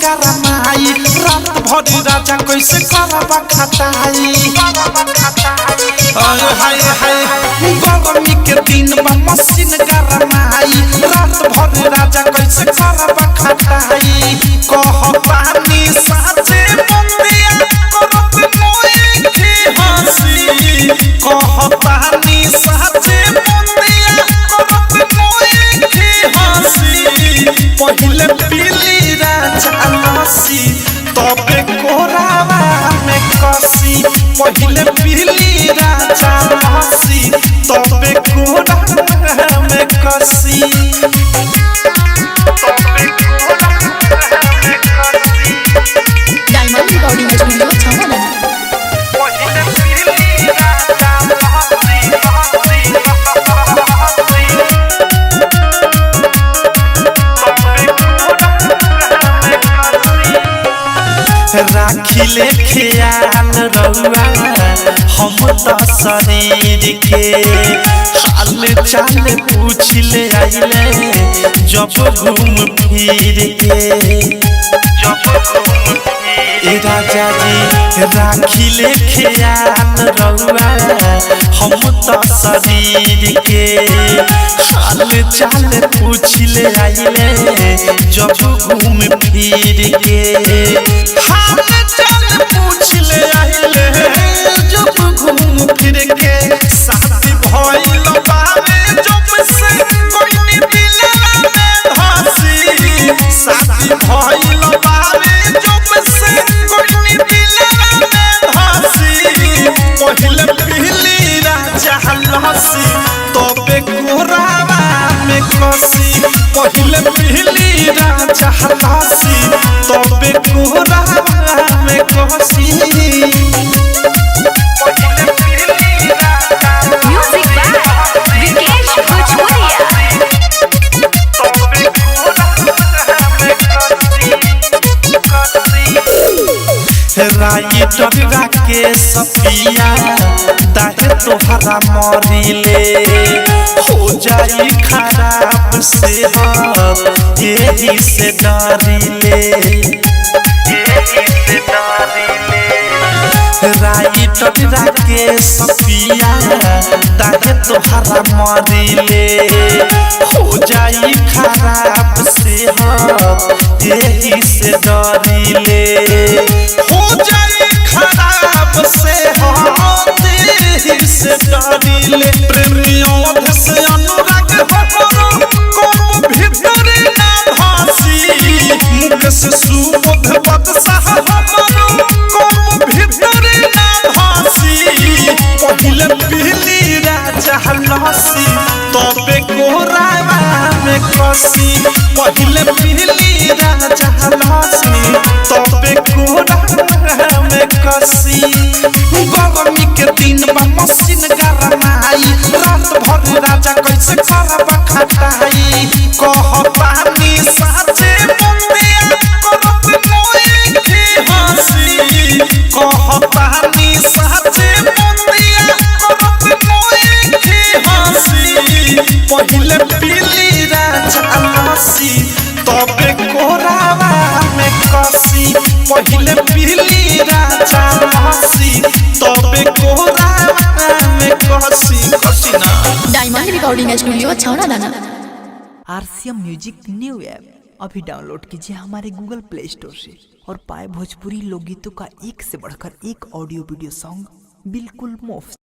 गरमाई, रात भर राजा कैसे करबा खटाई। आय हाय हाय, गर्मी के दिन बा मशीन गरमाई, रात भर राजा कैसे करबा खटाई। कहतानी साचे बंदिया करत मोई के हंसी, कहतानी साचे बंदिया करत मोई के हंसी। पहिले पीली राजा लस्सी तबे कोरावा में कसी, पहिले पीली राजा लस्सी तबे कोरावा में कसी। डायमंड रिकॉर्डिंग स्टूडियो छावना। पहिले पीली राजा लस्सी लस्सी राखिले ख्याल रउआ हम त शरीर के, हाल चाल पूछले आइले जब घूम फिर के। ए राजा जी राखिले ख्याल रउआ हम त शरीर के, हाल चाल पूछले आइले जब घूम फिर के। हाल चाल पूछले आइले जब घूम फिर के, साथी भइल बावे जब से कोई दिलवा में धसी, साथी भइल बावे जब से कोई दिलवा में धसी। पहिले पीली राजा लस्सी तबे कोरावा में कसी, पहिले पीली राजा लस्सी तबे कोरावा में कसी। Music by Vikesh Bhojpuria. Writer Rakesh सपिया दाहे तोहरा मरिले, हो जाई खराब सेहत एही से डरिले। राइटर राकेश सपिया दाहे तोहरा मरिले, हो जाई खराब सेहत एही से डरिले। हो जाई खराब सेहत एही से डरिले। प्रेमियों से अनुराग हो कब भीतर ना भासी, मुख से सुबोध बदसाह हमरो कब भीतर ना भासी। पहिले पीली राजा लस्सी तबे कोरावा में कसी, पहिले पीली राजा लस्सी तबे कोरावा में कसी। गर्मी के दिन बा मशीन गरमाई, रात भर राजा कैसे करबा खटाई। कहतानी साचे बंदिया करत मोई के हंसी, कहतानी साचे बंदिया करत मोई के हंसी। पहिले पीली राजा लस्सी तबे कोरावा में कसी, पहिले पीली राजा लस्सी तबे कोरावा में कसी। कसी ना। डायमंड रिकॉर्डिंग स्टूडियो छावना। आरसीएम म्यूजिक न्यू ऐप अभी डाउनलोड कीजिए हमारे गूगल प्ले स्टोर से और पाए भोजपुरी लोकगीतों का एक से बढ़कर एक ऑडियो वीडियो सॉन्ग बिल्कुल मुफ्त।